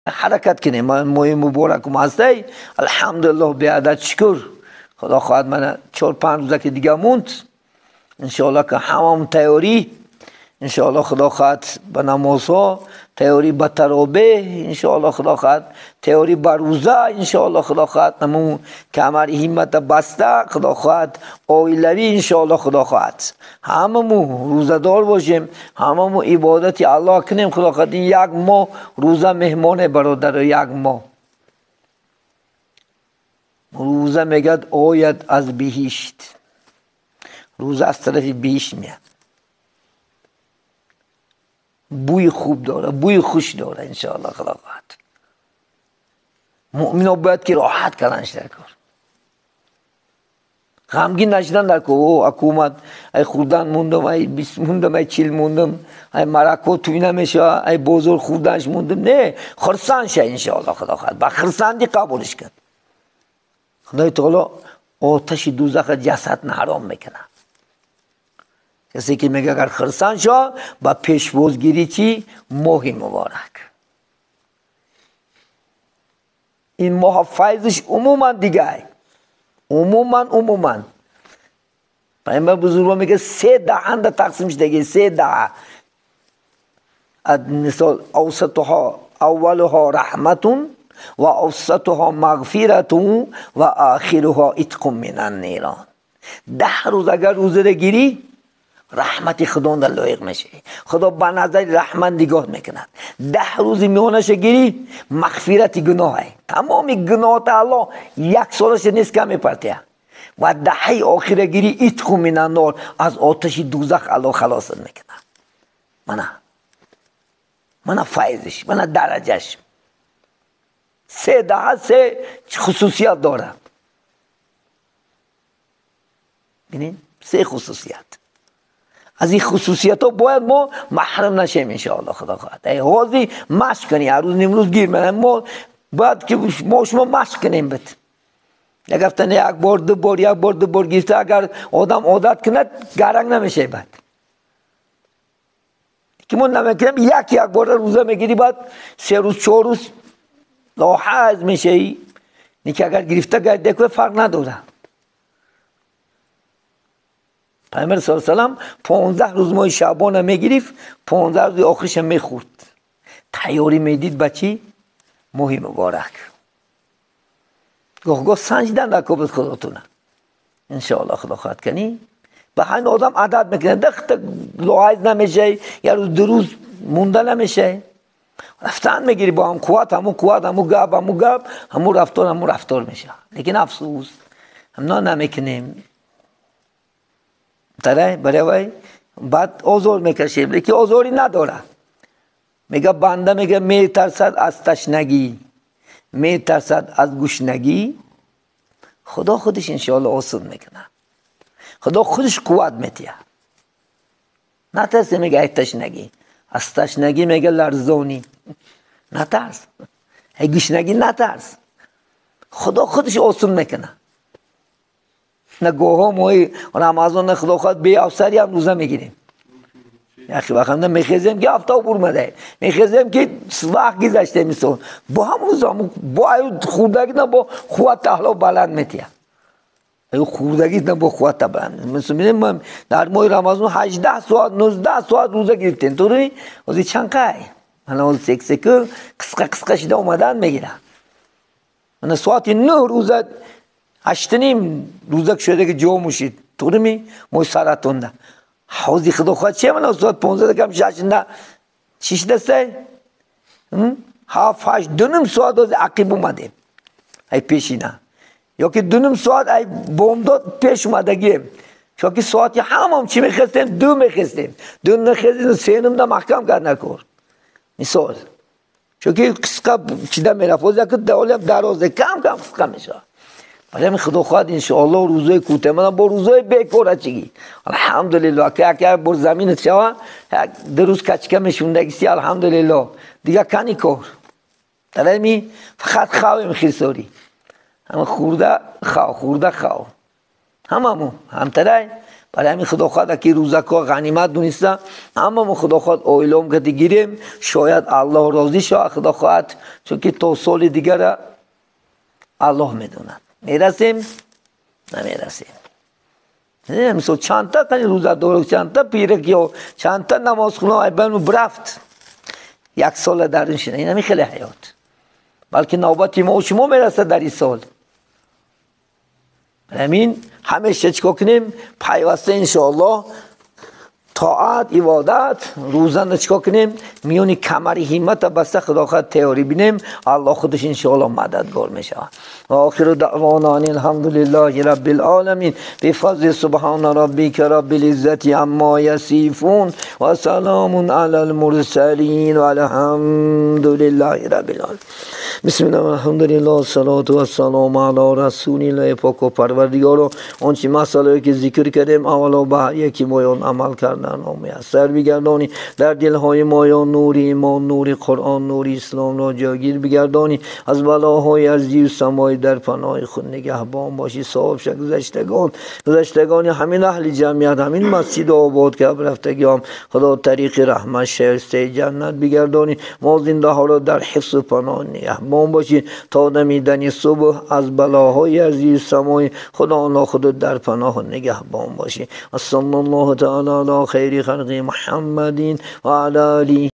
Ҳаракат кунем. Моҳи муборакум ҳастай, алҳамдулиллоҳ, беадад шукр. Худо хоҳад мана 4-5 рӯза ки дига монд, иншоаллоҳ ки ҳамамон тайёрӣ, иншоаллоҳ худо хоҳад ба намозҳо тайёрӣ, ба таробеҳ иншоаллоҳ худо хоҳад тайёрӣ, ба рӯза иншоаллоҳ худо хоҳад, намун камари ҳиммата баста, худо хоҳад оилавӣ иншоаллоҳ худо хоҳад ҳамаму рӯзадор бошем, ҳамаму ибодати Аллоҳ кунем. Худо хоҳад ин як моҳ рӯза меҳмоне, бародаро, як моҳ рӯза мегӯяд ояд аз биҳишт, рӯза аз тарафи биҳишт меяд, бӯи хуб дора, бӯи хуш дора иншоаллоҳ худо хоҳад. Муъмино бояд ки роҳат карданш дар кор, ғамгин нашидан дар кор. О, ҳукумат, ай хӯрдан мондам, ай 20 мондам, ай 40 мондам, ай марако туй намешава, ай бозор хӯрданш мондам. Не, хурсанд ша иншоаллоҳ худо хоҳад, ба хурсандӣ қабулш кун. Худои таоло оташи дӯзаха ҷасад ҳаром мекунад. Касе ки мега агар хурсанд шо ба пешвозгирӣ чӣ моҳи муборак, ин моҳ файзиш умуман дигай, умуман умуман. Пайғамбар бузургвор мега се даҳанда тақсим шудаги, се даҳа. Мисол авсатуҳо аввалуҳо раҳматун ва авсатуҳо мағфиратун ва охируҳо итқун минан нирон. 10 рӯз агар рӯзаро гирӣ, раҳмати худонда лоиқ мешавӣ. Худо ба назари раҳмат нигоҳ мекунад. 10 рӯзи миёнаша гирӣ, мағфирати гуноҳе, тамоми гуноҳота Аллоҳ як солаша нест кам мепартия. Ва даҳаи охира гирӣ, итқу минан нор, аз оташи дӯзах Аллоҳ халосат мекунад. Мана мана файзиш, мана дараҷаш. Се даҳа се хусусият дорад. Бинед, се хусусият. Аз ин хусусиятҳо бояд мо маҳрум нашем иншоаллоҳ худо хоҳад. Эй ҳозир машқ кунӣ, ҳар рӯз нимрӯз гир. Мо бояд ки мо шумо машқ кунем бит. Як ҳафта не, як бор, ду бор, як бор, ду бор гирифта агар одам одат кунад, гаранг намешавад баъд. Ки мо намекунем, як як бора рӯза мегирӣ, баъд 3 рӯз, 4 рӯз лоҳаз мешавӣ. Неки агар гирифта гардида кунад, фарқ надорад. Пайғамбар саллаллоҳу алайҳи васаллам 15 рӯз моҳи шаъбона мегирифт, 15 рӯзи охириша мехӯрд. Тайёрӣ медид ба чӣ? Моҳи муборак. Гоҳ-гоҳ санҷидан дар кобид худотуна. Иншоаллоҳ худо хоҳад кунӣ. Ба ҳамин одам адат мекунад, дахта лоҳайз намешавӣ, як рӯз, ду рӯз монда намешавӣ. Рафтан мегирӣ бо ҳам қувват, ҳамун қувват, ҳамун гап, ҳамун гап, ҳамун рафтор, ҳамун рафтор мешавад. Лекин афсӯс, ҳамна намекунем. Тарай, баравай, баъд озор мекашем, лекин озорӣ надорад. Мега банда мега метарсад аз ташнагӣ, метарсад аз гушнагӣ. Худо худаш иншоаллоҳ осон мекунад. Худо худаш қувват метиҳад. Натарсе мега ай ташнагӣ, аз ташнагӣ мега ларзонӣ. Натарс, ай гушнагӣ натарс. Худо худаш осон мекунад. На гоҳо моҳи Рамазон худо хоҳад беафсарӣ ҳам рӯза мегирем. Яхи вақт мехезем ки офтоб бурмада, мехезем ки вақт гузашта, мисол бо ҳам рӯза бо аю хӯрдагӣ на бо қувват таҳло баланд метиҳад. Аю хӯрдагӣ на бо қувват баланд. Мисол мебинем дар моҳи Рамазон 18 соат, 19 соат рӯза гирифтем. Тури ҳозир чанд қай? Мана ҳозир сек-секу қисқа қисқа шида омадан мегирад. Мана соати 9 рӯза, 8:30 рӯза кушодаги ҷо мушид. Туғрими моҳи саратонда. Ҳозир худо хоҳад че мана соат 15 кам шашында чӣ шидастай? 7, 8, 2.5 соат ҳозир ақиб омадем. Ай пешина. Ёки 2.5 соат ай бомдод пеш омадагием. Чунки соати ҳамам чӣ мехестем? 2 мехестем. 2 нахезем, 3:30 маҳкам кард накор. Мисол. Чунки қисқа чида мерафт. Ҳозир яки даволиам дарозе, кам кам қисқа мешавад. Барои худо хоҳад иншоаллоҳ рӯзои кӯтоҳ, мана бо рӯзои бекора чигӣ. Алҳамдулиллоҳ, ки як як бор заминат шава, як ду рӯз качка мешундагиси, алҳамдулиллоҳ. Дига кани кор. Дарами фақат хавем хирсорӣ. Ҳама хӯрда хав, хӯрда хав. Ҳамаму ҳамтарай. Барои ҳамин худо хоҳад ки рӯзакҳо ғанимат дониста, аммо мо худо хоҳад оилаом ки гирем, шояд Аллоҳ розӣ шавад, худо хоҳад, чунки то соли дигара Аллоҳ медонад. Мерасем, намерасем. Мисол чандта рӯзадор, чандта пирак ё чандта намозхона айбану рафт. Як сола дар ин шина. Ин ҳамин хеле ҳаёт. Балки навбати мо шумо мерасад дар ин сол. Ҳамин ҳамеша чикор кунем? Пайваста иншоаллоҳ тоат, ибодат, рӯзана чикор кунем? Миёни камари ҳиммата баста худо хоҳад тайёрӣ бинем, Аллоҳ худаш иншоаллоҳ мададгор мешавад. Ва охиру даъвона алҳамдулиллаҳи раббил оламин бифазли субҳана раббика раббил иззати аммо ясифун ва саломун алал мурсалин валҳамдулиллаҳи раббил оламин. Бисмиллаҳ валҳамдулиллаҳ вассалоту вассалому ало расулиллаҳ. Поку парвардигоро, он чи масъалае ки зикр кардем, аввало ба ҳар яки моён амал кардан муяссар бигардонӣ, дар дилҳои моён нури имон, нури Қуръон, нури исломро ҷойгир бигардонӣ, аз балоҳои арзию самоӣ дар паноҳи худ нигаҳбон бошӣ. Соҳиб гузаштагон, гузаштагони ҳамин аҳли ҷамъият, ҳамин масҷид обод кард рафтагиҳом, худо тариқи раҳмат шоистаи ҷаннат бигардонӣ. Мо зиндаҳоро дар ҳифзу паноҳ нигаҳбон бошӣ то дамидани субҳ аз балоҳои арзию самоӣ худо худ дар паноҳ нигаҳбон бошӣ. Саллаллоҳу таъала ало хайри خلق محمد وعلى آله.